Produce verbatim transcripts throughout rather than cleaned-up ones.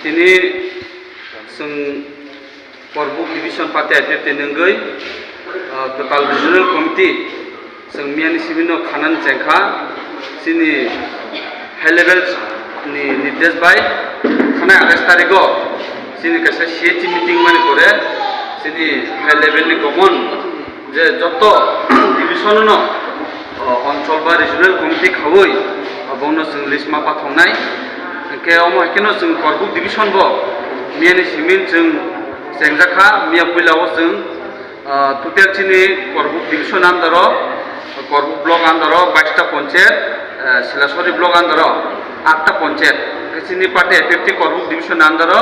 Tini chwng Korbuk Division Party I P F T ni wngwi, ah, kwtal Regional Committee chwng miyani simi no khanani chengkha. Chini high level ni nirdesh bai thanai atais tarikh o chini kaisa C H meeting mani pore chini high level ni common je joto division no, o, onchol ba regional committee khaui, o, bono chwng list ma pathoknai. Hwnkhe omo hai kheno chwng Korbuk division bo miyani simi chwng chengjakha. Miya puila o chwng, o, total chini Korbuk division under o, Korbuk block under o baista ponchayat, eh, Silasori block under o atta ponchayat. Hwnkhe chini party I P F T Korbuk division under o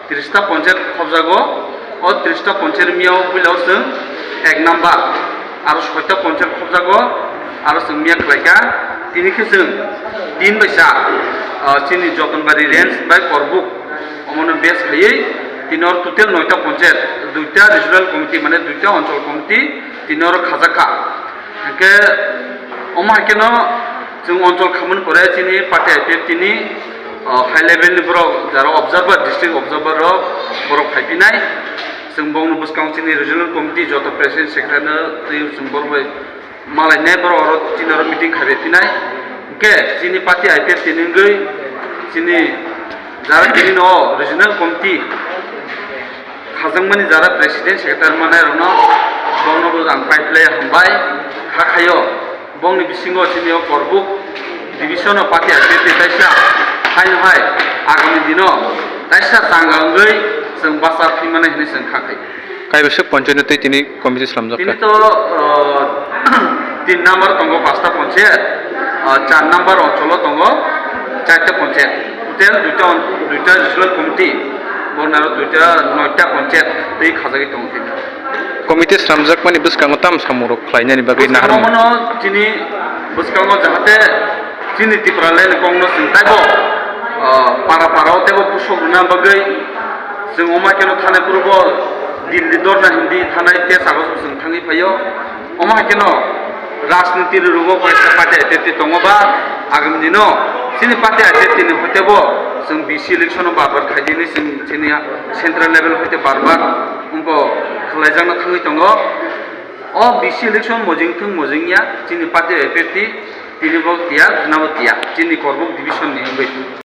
trista ponchayat khobjago. O trista ponchayat miya o puila o chwng ek number, aro soita ponchayat khobjago, aro chwng miya khlaikha. Tini khe chwng tin bai cha, ah, chini Jotonbari range bai Korbuk, omono base khaiwi tini oro total noita ponchayat, duita regional committee, mane duita onchol committee tini oro khajakha. Hwnkhe omo hai kheno chwng onchol khamani pore chini party I P F T ni, o, high level ni borok, jara observer, district observer rok borok phaiphinai. Chwng bongni bwskango chini regional committee joto president secretary no twi chwng borok bai malainai borok oro chini oro meeting khaiphinai. Hwnkhe chini party I P F T ni wngwi chini jara tini no regional committee khajakmani jara president secretary manai rokno bongno bo ang paiplai hambai kha khaio. Bongni bisingo chini o Korbuk division o party I P F T taisa haino hai agami dino taisa changa wngwi chwng bacha phimani hinwi chwng kha khai. Kaibaswk ponchayat no twi tini committee slamjak kha? Tini to, uh, tin number tongo pasta ponchayat, uh, char number oncholo tongo charta ponchayat. Total duita on-, duita regional committee, bornaro duita noita ponchayat twi khajagwi tongo tini. Committee slamjakmani bwskango tam samung rok khlainani bagwi bwskango nahar mano chini bwskango jahate chini Tipraland ni kokno chwng taibo, ah, para para o teibo pusok rwna bagwi chwng omo kheno thanai phurubo Delhi dorna hindi thanai tei sago chwng thangwi phaio. Omo hai kheno rajniti rwrwgo kaisa party I P F T tongo ba agam dino chini party I P F T ni hotebo chwng B C election o bar bar khaidi hinwi chwng chini central level hoite bar bar wngkha khlaijakna thangwi tongo. O B C election mojing thung mojing ya chini party I P F T tini bo tiya khna bo tiya chini Korbuk division ni wngwi.